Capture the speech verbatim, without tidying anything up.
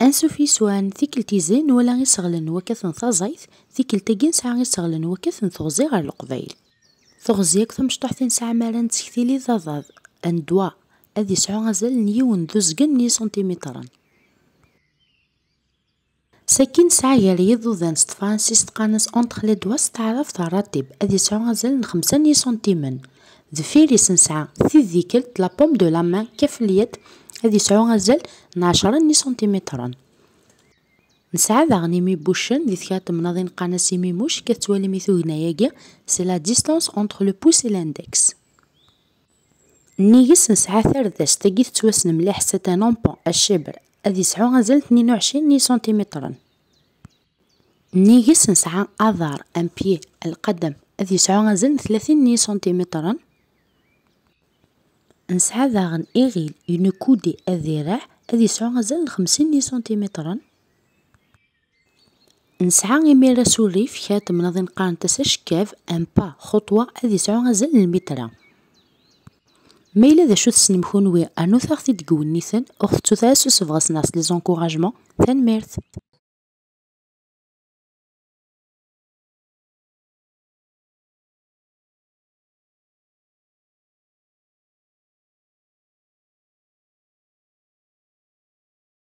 Ansuf yeswan tikkelt izrin nwala iseɣlen n wakkat n taẓayt, tikkelt-agi nesɛa iseɣlen n wakkat n teɣzi ɣer leqbayel. Teɣzi akk tamecṭuḥt i nesɛa mi ara nettektil i d aḍad, un doigt, ad yesɛu azal n yiwen d uzgen n yisantimitren. Sakin nesɛa gar yiḍudan s tefransist qqaren-as entre les doigts s taɛrabt ṛṛatib, ad yesɛu azal n xemsa n yisantimen. Deffir-is nesɛa tidikelt, la paume de la main, kaf lyad, ad yesɛu azal n ɛecṛa n yisantimitren. Nesɛa daɣen imibuccen di tekɛa temnaḍin qqaren-as imimuc, akka tettwalim i tugna-agi, c'est la distance entre le pouce et l'index. Nnig-s nesɛa tardast, tagi tettwassen mliḥ, c'est un empant, acibr, ad yesɛu azal n tnin u ɛecrin n yisantimitren. Nnig-s nesɛa aḍar, un pied, lqadam, ad yesɛu azal n tlatin n yisantimitren. Nesɛa daɣen iɣil, une coudée, adirreɛ, ad yesɛu azal n xemsin n yisantimitren. Nesɛa imir asurif, kra temnaḍin qqaren-as acekkab, un pas, xuṭwa, ad yesɛu azal n lmitra. Ma yella d acu tessnem kunwi, rnut-aɣ-t-id deg iwenniten, ur ɣ-tettut ara s usebɣes neɣ s les encouragements. Tanemmirt.